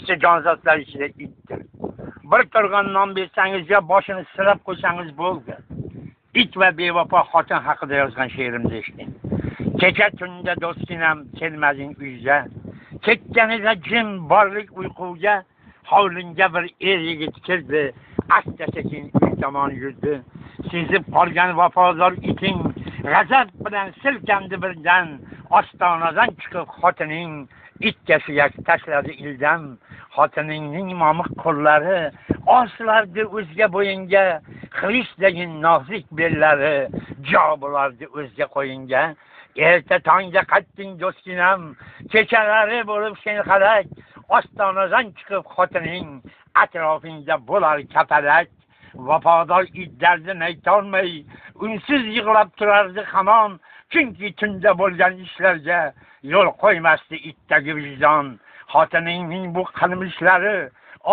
Do'sti jonzotlar ichida itdir. Bir to'rg'on non bersangiz yo boshini silab qo'ysangiz bo'ldi. It va bevafo xotin haqida yozgan she'rimni eshiting. Kecha tunda do'stginam kelmading uyga. Ketganida jim borlik uyquga, hovlingga bir er yigit kirdi, asta sekin uy tomon yurdi. Sezib qolgan vafodor iting g'azab bilan silkandi birdan, ostonadan chiqib xotining itga suyak tashladi ildam. Xotiningning momiq qo'llari oslardi o'zga bo'yinga, xirishdagin nozik bellari jo bo'lardi o'zga qo'yinga. Erta tongda qaytding do'stginam, kechalari bo'lib sen halak, ostonadan chiqib xotining atrofingda bo'lar kapalak. Vafodor it dardini aytolmay unsiz yig'lab turardi hamon, chunki tunda bo'lgan ishlarga yo'l qo'ymasdi itdagi vijdon. Xotiningning bu qilmishlari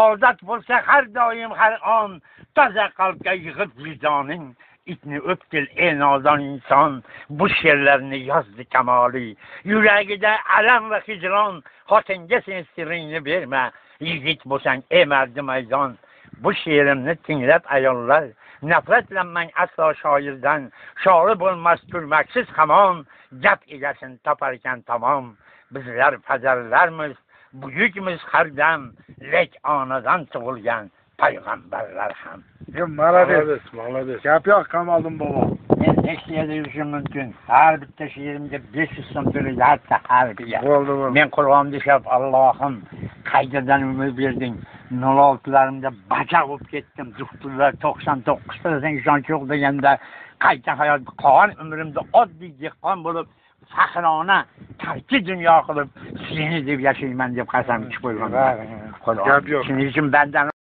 odat bo'lsa har doim har on, toza qalbga yig'ib vijdoning, itni o'pkil ey nodon inson. Bu she'rlarni yozdi Kamoliy, yuragida alam va hijron. Xotinga sen siringni berma, yigit bo'lsang ey mardi maydon. Bu she'rimni tinglab ayollar, nafratlanmang aslo shoirdan. Shoiri bo'lmas turmaksiz hamon, gap egasini topar ekan tamom. Bizlar fajarlarmiz, buyukmiz har dam, lek onadan tug'ilgan payg'ambarlar ham. Молодец, молодец. Gap yo'q, Kamoliddin bobo. Men Nexiyada yurishim mumkin. Har bitta she'rimga 500 so'm to'laydi, hatta harbiga. Bo'ldi, bo'ldi. Men Qur'onni ishlab, Allohim, qaytadan umr berding. 06'larimda baja bo'lib ketdim. Doktorlar 99% ishonch yo'q deganda qayta hayot qolgan umrimda oddiy dehqon bo'lib, faxrona tarki dunyo qilib, seni deb yashayman deb qasam ichib qo'yganman. Gap yo'q. Shuning uchun bandani